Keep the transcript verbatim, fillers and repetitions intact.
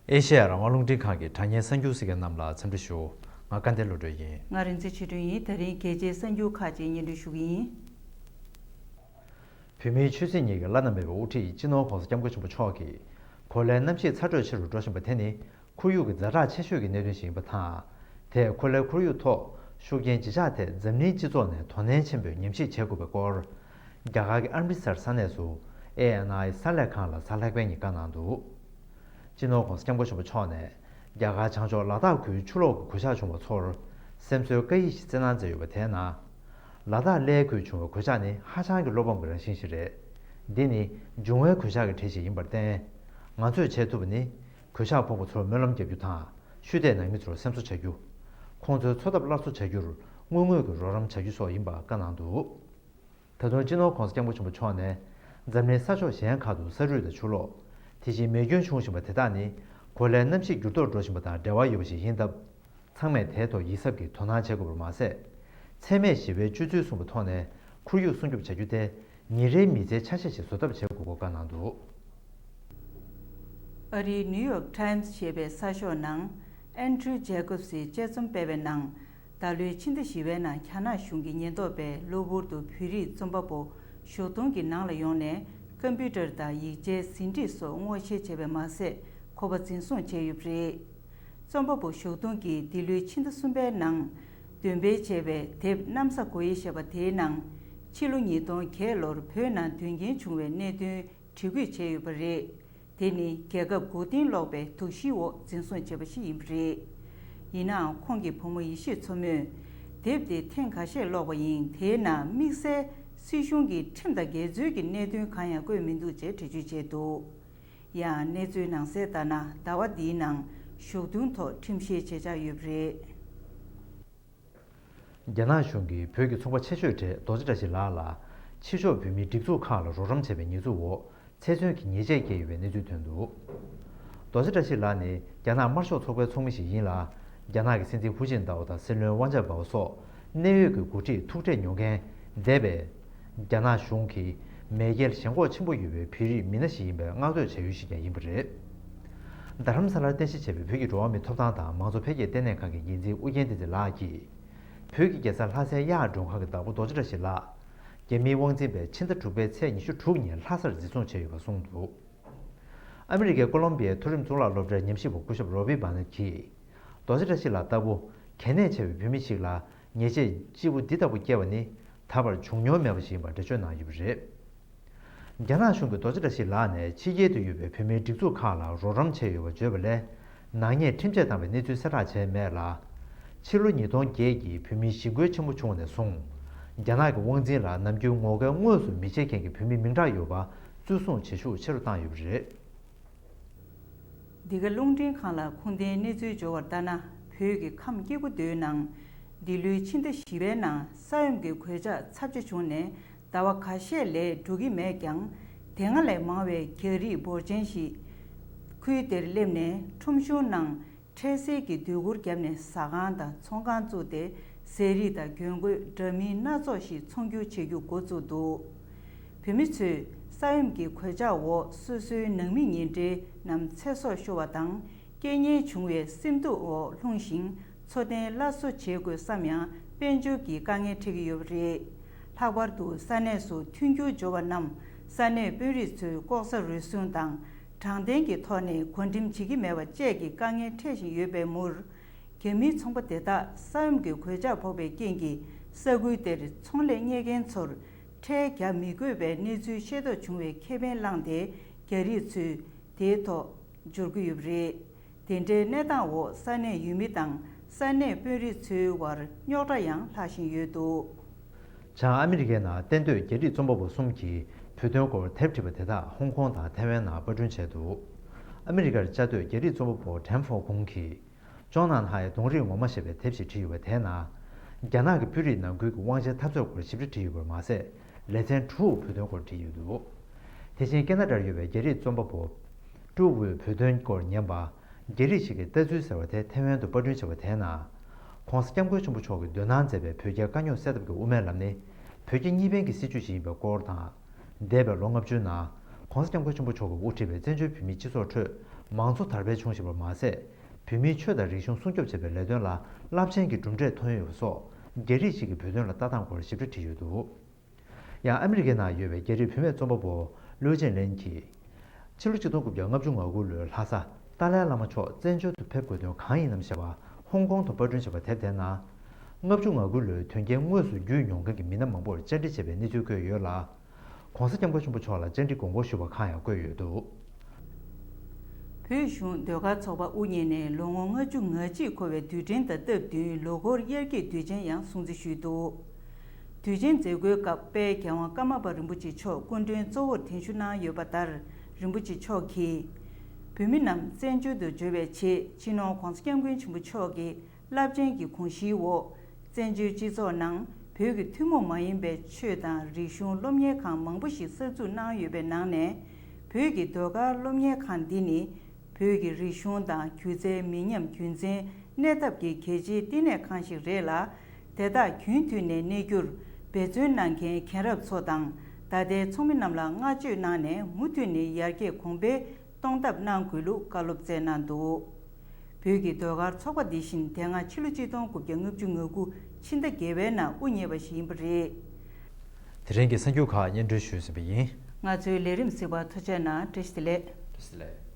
ཨེ་ཤེ་ཡ་རང་དབང་རླུང་འཕྲིན་ཁང་གི་དྲ་བརྙན་གསར་འགྱུར་གཟིགས་མཁན་རྣམས་ལ་འཚམས་འདྲི་ཞུ། ང་སྐལ་ལྡན་བློ་གྲོས་ཡིན། ང་རིག་འཛིན་ཆོས་སྒྲོན་ཡིན། ད་རིང་རྒྱལ་སྤྱིའི་གསར་འགྱུར་ཁག་ཅིག་སྙན་སྒྲོན་ཞུ་གི་ཡིན། བོད་མིའི་ཆོས་སྲིད་གཉིས་ཀྱི་བླ་ན་མེད་པའི་དབུ་ཁྲིད་སྤྱི་ནོར་༸གོང་ས་༸སྐྱབས་མགོན་ཆེན་པོ་མཆོག་གིས་གོ་ལའི་གནམ་གཤིས་ཚ་དྲོད་ཆེ་རུ་འགྲོ་བཞིན་པ་དེ་ནི་ཁོར་ཡུག་གི་ཛ་དྲག་ཆེ་ཤོས་ཀྱི་གནད་དོན་ཞིག་ཡིན་པ་དང་། དེས་གོ་ལའི་ཁོར་ཡུག་ཐོག་ཤུགས་རྐྱེན་ཇི་ཆགས་ཐད་འཛམ་གླིང་སྤྱི་ཚོགས་ནས་དོ་ནན་ཆེན་པོས་ཉམས་ཞིབ་བྱེད་དགོས་པའི་སྐོར། རྒྱ་གར་གྱི་ཨམ་རི་སར་ས་གནས་སུ་ཨེ་ཨེན་ཨའི་གསར་ལས་ཁང་ལ་གཟའ་ལྷག་པའི་ཉིན་བཀའ་གནང་འདུག་སྤྱི་ནོར་༸གོང་ས་༸སྐྱབས་མགོན་ཆེན་པོ་མཆོག་ནས་རྒྱ་གར་བྱང་ཕྱོགས་ལ་དྭགས་ཁུལ་ཆུ་ལོག་གི་གོད་ཆག་བྱུང་བ་ཚོར་སེམས་གསོའི་བཀའ་ཡིག་ཞིག་བསྩལ་གནང་མཛད་ཡོད་པ་དེའི་ནང་། ལ་དྭགས་གླེའི་ཁུལ་བྱུང་བའི་གོད་ཆག་ནི་ཧ་ཅང་གི་བློ་ཕམ་གྱི་རང་བཞིན་ཞིག་རེད། འདི་ནི་འབྱུང་བའི་གོད་ཆག་གི་གྲས་ཤིག་ཡིན་པར་བརྟེན། ང་ཚོས་བྱེད་ཐུབ་པ་ནི། གོད་ཆག་ཕོག་པ་ཚོར་སྨོན་ལམ་རྒྱག་རྒྱུ་དང་། ཤུལ་བསྡད་ནང་མི་ཚོར་སེམས་གསོ་བྱ་རྒྱུ། ཁོང་ཚོའི་འཚོ་ཐབས་སླར་གསོ་བྱ་རྒྱུར་དངོས་དངོས་ཀྱི་རོགས་རམ་བྱ་རྒྱུ་སོགས་ཡིན་པ་བཀའ་གནང་འདུག་ད་དུང་སྤྱི་ནོར་༸གོང་ས་༸སྐྱབས་མགོན་ཆེན་པོ་མཆོག་ནས། འཛམ་གླིང་ས་ཕྱོགས་གཞན་ཁག་ཏུ་ས་རུད་དང་ཆུ་ལོག་དེ་བཞིན་མེ་སྐྱོན་བྱུང་བཞིན་པ་དེ་དག་ནི། གོ་ལའི་གནམ་གཤིས་འགྱུར་ལྡོག་འགྲོ་བཞིན་པ་དང་འབྲེལ་བ་ཡོད་པ་ཞིག་ཡིན་སྟབས། ཚང་མས་དེའི་ཐོག་ཡིད་གཟབ་ཀྱིས་དོ་སྣང་བྱེད་དགོས་པར་མ་ཟད། འཚེ་མེད་ཞི་བའི་སྤྱོད་ཚུལ་བཟུང་བའི་ཐོག་ནས་ཁོར་ཡུག་སྲུང་སྐྱོབ་བྱ་རྒྱུ་དེ་ཉིན་རེའི་མི་ཚེའི་ཆ་ཤས་ཤིག་བཟོ་ཐབས་བྱེད་དགོས་སྐོར་བཀའ་གནང་འདུག་ཨ་རིའི་ནིའུ་ཡོག་ཊའིམ་སི་ཞེས་པའི་གསར་ཤོག་ནང་ཨན་ཌྲུ་ཇེ་ཀོབ་སིས་དཔྱད་རྩོམ་སྤེལ་བའི་ནང་། ད་ལོའི་ཕྱི་ཟླ་བཞི་པའི་ནང་རྒྱ་ནག་གཞུང་གི་ཉེན་རྟོག་པས་གློ་བུར་དུ་བོད་རིགས་རྩོམ་པ་པོ་ཞོགས་དུང་གི་ནང་ལ་ཡོང་ནས་ཀམ་པུ་ཊར་དང་ཡིག་ཆའི་ཟིན་བྲིས་སོགས་སྔོག་བཤེར་བྱས་པས་མ་ཟད། ཁོ་པ་འཛིན་བཟུང་བྱས་ཡོད་པ་རེད། རྩོམ་པ་པོ་ཞོགས་དུང་གིས་འདི་ལོའི་ཕྱི་ཟླ་གསུམ་པའི་ནང་འདོན་སྤེལ་བྱས་པའི་དེབ་གནམ་ས་གོ་ཡི་ཞེས་པ་དེའི་ནང་། ཕྱི་ལོ་ཉིས་སྟོང་བརྒྱད་ལོར་བོད་ནང་དོན་རྐྱེན་བྱུང་བའི་གནད་དོན་དྲི་བཀོད་བྱས་ཡོད་པ་རེད། དེ་ནི་རྒྱལ་ཁབ་མགོ་རྟིང་སློག་པའི་དོགས་གཞིའི་འོག་འཛིན་བཟུང་བྱས་པ་ཞིག་ཡིན་པ་རེད། ཡིན་ནའང་ཁོང་གི་བུ་མོ་ཡེ་ཤེས་མཚོ་མོས། དེབ་དེ་ཐེངས་ཁ་ཤས་ཀློག་པ་ཡིན། དེའི་ནང་དམིགས་བསལ་སྲིད་གཞུང་གི་ཁྲིམས་དང་འགལ་འཛོལ་གྱི་གནད་དོན་གང་ཡང་བཀོད་མི་འདུག་ཅེས་འགྲེལ་བརྗོད་བྱས་འདུག་ཡང་གནས་ཚུལ་ནང་གསལ་ལྟར་ན། ཟླ་བ་འདིའི་ནང་ཞོགས་དུང་ཐོག་ཁྲིམས་བཤེར་བྱེད་འཆར་ཡོད་པ་རེད། རྒྱ་ནག་གཞུང་གིས་བོད་ཀྱི་ཚོང་པ་ཆེ་ཤོས་གྲས་རྡོ་རྗེ་བཀྲ་ཤིས་ལགས་ལ། ཕྱི་ཕྱོགས་བོད་མིའི་སྒྲིག་འཛུགས་ཁག་ལ་རོགས་རམ་བྱས་པའི་ཉེས་འཛུགས་འོག་ཚེ་བཙོན་གྱི་ཉེས་ཆད་བཀལ་ཡོད་པའི་གནས་ཚུལ་ཐོན་འདུག་རྡོ་རྗེ་བཀྲ་ཤིས་ལགས་ནི་རྒྱ་ནག་དམར་ཤོག་ཚོགས་པའི་ཚོགས་མི་ཞིག་ཡིན་ལ། རྒྱ་ནག་གི་སྲིད་འཛིན་ཧུའུ་ཅིན་ཏའོ་དང་སྲིད་བློན་ཝང་ཅན་པའོ་སོགས་གནད་ཡོད་ཀྱི་འགོ་ཁྲིད་ཐུག་འཕྲད་མྱོང་མཁན། འདས་པའི་རྒྱ་ནག་གཞུང་གིས་མེས་རྒྱལ་ཞེན་ཁོག་ཆེན་པོ་ཡོད་པའི་བོད་རིགས་མི་སྣ་ཞིག་ཡིན་པའི་བསྔགས་བསྟོད་བྱ་ཡུལ་ཞིག་ཀྱང་ཡིན་པ་རེད། རྡ་རམ་ས་ལར་རྟེན་གཞི་བྱས་པའི་བོད་ཀྱི་འགྲོ་བ་མིའི་ཐོབ་ཐང་དང་མང་གཙོ་འཕེལ་རྒྱས་ལྟེ་གནས་ཁང་གི་འགན་འཛིན་ཨུ་རྒྱན་བསྟན་འཛིན་ལགས་ཀྱིས། བོད་ཀྱི་རྒྱལ་ས་ལྷ་སའི་གཡག་མགྲོན་ཁང་གི་བདག་པོ་རྡོ་རྗེ་བཀྲ་ཤིས་ལགས། རྒྱ་མིའི་དབང་འཛིན་པས་ཕྱི་ཟླ་དྲུག་པའི་ཚེས་ཉི་ཤུ་དྲུག་ཉིན་ལྷ་སར་འཛིན་བཟུང་བྱས་ཡོད་པ་གསུངས་འདུག་ཨ་མི་རི་ཀའི་ཀོ་ལོམ་བི་ཡའི་མཐོ་རིམ་གཙུག་ལག་སློབ་གྲྭའི་ཉམས་ཞིབ་པ་སྐུ་ཞབས་རོ་བི་བྷ་ནད་ཀྱིས། རྡོ་རྗེ་བཀྲ་ཤིས་ལགས་ལྟ་བུ་གལ་གནད་ཆེ་བའི་བོད་མི་ཞིག་ལ་ཉེས་ཆད་ལྕི་པོ་འདི་ལྟ་བུ་བཀལ་བ་ནི་ད་བར་བྱུང་མྱོང་མེད་པ་ཞིག་ཡིན་པར་འགྲེལ་བརྗོད་གནང་ཡོད་པ་རེད། རྒྱ་ནག་གཞུང་གིས་རྡོ་རྗེ་བཀྲ་ཤིས་ལགས་ནས་ཕྱི་རྒྱལ་དུ་ཡོད་པའི་བོད་མིའི་སྒྲིག་འཛུགས་ཁག་ལ་རོགས་རམ་བྱས་ཡོད་པ་བརྗོད་པ་ལས། ནག་ཉེས་ཁྲིམས་ཆད་བཏང་བའི་གནས་ཚུལ་གསལ་བསྒྲགས་བྱས་མེད་ལ། ཕྱི་ལོ་ཉིས་སྟོང་བརྒྱད་ཀྱི་བོད་མིའི་ཞི་རྒོལ་ཆེན་པོ་བྱུང་བ་ནས་བཟུང་། རྒྱ་ནག་གི་དབང་འཛིན་ལ་ནམ་རྒྱུན་ངོ་རྒོལ་དངོས་སུ་མི་བྱེད་མཁན་གྱི་བོད་མི་མིང་གྲགས་ཡོད་པ་བཙོན་བཟུང་བྱེད་ཤུགས་ཆེ་རུ་བཏང་ཡོད་པ་རེད། འདི་ག་རླུང་འཕྲིན་ཁང་ལ་ཁུངས་ལྡན་གནས་ཚུལ་འབྱོར་བར་ལྟར་ན། བོད་ཀྱི་ཁམས་སྐྱེ་རྒུ་མདོའི་ནང་འདི་ལོའི་ཕྱི་ཟླ་བཞི་པའི་ནང་ས་ཡོམ་གྱི་གོད་ཆག་ཚབས་ཆེ་བྱུང་ནས་ཟླ་བ་ཁ་ཤས་ལས་འགྲོ་གི་མེད་ཀྱང་། དེ་སྔ་ལས་མང་བའི་རྒྱ་རིགས་འབོར་ཆེན་ཞིག་ཁུལ་དེར་སླེབས་ནས་ཁྲོམ་གཞུང་ནང་འཕྲལ་སེལ་གྱི་སྡོད་གུར་བརྒྱབ་ནས་ཟ་ཁང་དང་ཚོང་ཁང་བཙུགས་ཏེ། ཟས་རིགས་དང་གྱོན་གོས་འདྲ་མིན་སྣ་ཚོགས་ཤིག་ཚོང་སྒྱུར་བྱེད་རྒྱུ་འགོ་བཙུགས་འདུག་བོད་མི་ཚོས་ས་ཡོམ་གྱི་གོད་ཆག་འོག་སོ་སོའི་ནང་མི་ཉེ་འབྲེལ་རྣམས་ཚེ་སྲོག་ཤོར་བ་དང་། རྐྱེན་ངན་བྱུང་བའི་སེམས་སྡུག་འོག་ལྷུང་ཞིང་། འཚོ་རྟེན་སླར་གསོ་བྱེད་དགོས་བསམ་ཡང་དཔལ་འབྱོར་གྱི་དཀའ་ངལ་འཕྲད་ཀྱི་ཡོད་པ་རེད། ལྷག་པར་དུ་ས་གནས་སུ་མཐུན་འགྱུར་འབྱོར་བ་རྣམས་ས་གནས་དཔོན་རིགས་ཚོས་ལྐོག་ཟ་རུལ་སུངས་དང་། དྲང་བདེན་གྱི་ཐོག་ནས་བགོ་འགྲེམས་བྱེད་ཀྱི་མེད་པ་བཅས་ཀྱི་དཀའ་ངལ་འཕྲད་བཞིན་ཡོད་པའི་མུར། རྒྱ་མིའི་ཚོང་པ་དེ་དག་ས་ཡོམ་གྱི་གོད་ཆག་ཕོག་པའི་རྐྱེན་གྱིས་ས་ཁུལ་དེར་ཚོང་ལས་གཉེར་མཁན་ཚོར་ཁྲལ་རྒྱག་མི་དགོས་པའི་གནས་ཚུལ་ཤེས་རྟོགས་བྱུང་བའི་ཁེ་ཕན་བླངས་ཏེ། རྒྱ་རིགས་ཚོས་དེའི་ཐོག་འབྱོར་གྱི་ཡོད་པ་རེད། དེ་འདྲའི་གནས་སྟངས་འོག་ས་གནས་ཡུལ་མི་དང་ས་གནས་དཔོན་རིགས་ཚོའི་དབར་རྙོག་དྲ་ཡང་ལྷག་བཞིན་ཡོད་འདུག་བྱང་ཨ་མི་རི་ཀའི་ནང་གཏན་སྡོད་རྒྱ་རིགས་རྩོམ་པ་པོ་གསུམ་གྱིས་བོད་དོན་སྐོར་དེབ་བྲིས་པ་དེ་དག་ཧོང་ཀོང་དང་ཐའེ་ཝན་ནང་པར་སྐྲུན་བྱས་འདུག་ཨ་མི་རི་ཀར་བཅའ་སྡོད་རྒྱ་རིགས་རྩོམ་པ་པོ་ཀྲེན་ཧྥོ་ཀུང་གིས། ཅོང་ནན་ཧའེ་གདོང་རིས་ངོ་མ་ཞེས་པའི་དེབ་ཞིག་བྲིས་ཡོད་པ་དེའི་ནང་། རྒྱ་ནག་གི་དཔོན་རིགས་ནང་ཁུལ་གྱི་དབང་ཆའི་འཐབ་རྩོད་སྐོར་ཞིབ་ཕྲ་བྲིས་ཡོད་པར་མ་ཟད། ལེ་ཚན་དྲུག་བོད་དོན་སྐོར་བྲིས་ཡོད་འདུག་དེ་བཞིན་ཀེ་ན་ཌར་ཡོད་པའི་རྒྱ་རིགས་རྩོམ་པ་པོ། ཀྲུའུ་ཝུས་བོད་དོན་སྐོར་ཉན་པ། རྒྱ་རིགས་ཤིག་གི་ལྟ་ཚུལ་ཟེར་བ་དེ་ཐའེ་ཝན་དུ་པར་སྐྲུན་བྱས་པ་དེའི་ནང་། ༸གོང་ས་༸སྐྱབས་མགོན་ཆེན་པོ་མཆོག་གིས་འདོན་གནང་མཛད་པའི་བོད་རྒྱའི་དཀའ་རྙོག་སེལ་ཐབས་ཀྱི་དབུ་མའི་ལམ་ནི། བོད་རྒྱ་གཉིས་ཕན་གྱི་སྲིད་བྱུས་ཤིག་ཡིན་པའི་སྐོར་དང་། འདས་པའི་ལོ་ལྔ་བཅུའི་ནང་། ༸གོང་ས་༸སྐྱབས་མགོན་ཆེན་པོ་མཆོག་གིས་དབུ་ཁྲིད་པའི་བཙན་བྱོལ་བོད་མིའི་སྤྱི་ཚོགས་ཁྲོད། མང་གཙོ་དར་སྤེལ་བྱུང་བཞིན་པར་མ་ཟད། བོད་མིའི་ཆོས་དང་རིག་གཞུང་སྲུང་སྐྱོབ་བྱེད་པའི་ལས་དོན་ལ་རླབས་ཆེན་གྱི་གྲུབ་འབྲས་ཐོན་ཡོད་པ་སོགས། རྒྱ་རིགས་ཤིག་གིས་བོད་དོན་ལ་ལྟ་སྟངས་སྐོར་ཞིབ་ཕྲ་བྲིས་ཡོད་འདུག། ཡང་ཨ་མི་རི་ཀའི་ནང་ཡོད་པའི་རྒྱ་རིགས་བུད་མེད་རྩོམ་པ་པོ་ལུའུ་ཅན་ལེན་གྱིས། ཕྱི་ལོ་ཆིག་སྟོང་དགུ་བརྒྱ་ལྔ་བཅུ་ང་དགུ་ལོའི་ལྷ་ས་ཏཱ་ལའི་བླ་མ་མཆོག་བཙན་བྱོལ་དུ་ཕེབས་དགོས་དོན་གང་ཡིན་ནམ་ཞེས་པ་ཧོང་ཀོང་དུ་པར་སྐྲུན་བྱས་པ་དེབ་དེའི་ནང་། ལྔ་བཅུ་ང་དགུ་ལོའི་དོན་རྐྱེན་དངོས་སུ་བརྒྱུད་མྱོང་མཁན་གྱི་མི་སྣ་མང་པོར་བཅར་འདྲི་བྱས་པའི་གནས་ཚུལ་བཀོད་ཡོད་ལ། ྋགོང་ས་ྋསྐྱབས་མགོན་ཆེན་པོ་མཆོག་ལ་བཅར་འདྲི་དགོངས་སྐོར་ཞུས་པ་ཁག་ཡང་བཀོད་ཡོད་འདུག། བོད་གཞུང་ཟློས་གར་ཚོགས་པ་དབུ་བརྙེས་ནས་ལོ་ངོ་ལྔ་བཅུ་ང་གཅིག་འཁོར་བའི་དུས་དྲན་དང་སྟབས་བསྟུན་ལོ་འཁོར་དབྱར་སྐྱིད་དུས་ཆེན་ཡང་སྲུང་བརྩི་ཞུས་འདུག། དུས་ཆེན་མཛད་སྒོའི་སྐབས་དཔལ་རྒྱལ་དབང་ཀརྨ་པ་རིན་པོ་ཆེ་མཆོག་སྐུ་མགྲོན་གཙོ་བོར་གདན་ཞུ་གནང་ཡོད་པ་ལྟར། རིན་པོ་ཆེ་མཆོག་གིས། བོད་མི་རྣམས་བཙན་བྱོལ་དུ་འབྱོར་བའི་ཆེད་སྤྱི་ནོར་ྋགོང་ས་ྋསྐྱབས་མགོན་ཆེན་པོ་མཆོག་གི་རླབས་ཆེན་གྱི་དགོངས་གཞིའི་འོག་བཙན་བྱོལ་སྤྱི་ཚོགས་ནང་བོད་ཀྱི་ཐུན་མོང་མ་ཡིན་པའི་ཆོས་དང་རིག་གཞུང་སློབ་གཉེར་ཁང་མང་པོ་ཞིག་གསར་འཛུགས་གནང་ཡོད་པའི་ནང་ནས། བོད་ཀྱི་ཟློས་གར་སློབ་གཉེར་ཁང་འདི་ནི། བོད་ཀྱི་རིག་གཞུང་དང་སྒྱུ་རྩལ་མི་ཉམས་རྒྱུན་འཛིན་གནས་ཐབས་ཀྱི་གལ་ཆེའི་བསྟི་གནས་ཁང་ཞིག་རེད་ལ། དེ་དག་རྒྱུན་མཐུད་ནས་གནས་རྒྱུར་འབད་བརྩོན་གནང་མཁན་མཁན་རབས་ཚོ་དང་ད་ལྟའི་ཚོགས་མི་རྣམས་ལ་བསྔགས་བརྗོད་གནང་ནས་མུ་མཐུད་ནས་ཡར་རྒྱས་གོང་འཕེལ་གཏོང་ཐབས་གནང་དགོས་ལུགས་བཀའ་སློབ་སྩལ་གནང་འདུག། བོད་ཀྱི་ཟློས་གར་ཚོགས་པ་འདི་བཞིན་དེ་སྔ་ཕྱི་ལོ་ཆིག་སྟོང་དགུ་བརྒྱ་ལྔ་བཅུ་ང་དགུ་ཕྱི་ཟླ་བརྒྱད་པའི་ནང་དབུ་བརྙེས་པ་ཞིག་ཡིན་པ་རེད། དེ་རིང་གི་གསར་འགྱུར་ཁག་སྙན་སྒྲོན་ཞུས་ཟིན་པ་ཡིན། ང་ཚོའི་ལས་རིམ་གཟིགས་པར་ཐུགས་རྗེ་གནང་། བཀྲ་ཤིས་བདེ་ལེགས། བཀྲ་ཤིས་བདེ་ལེགས།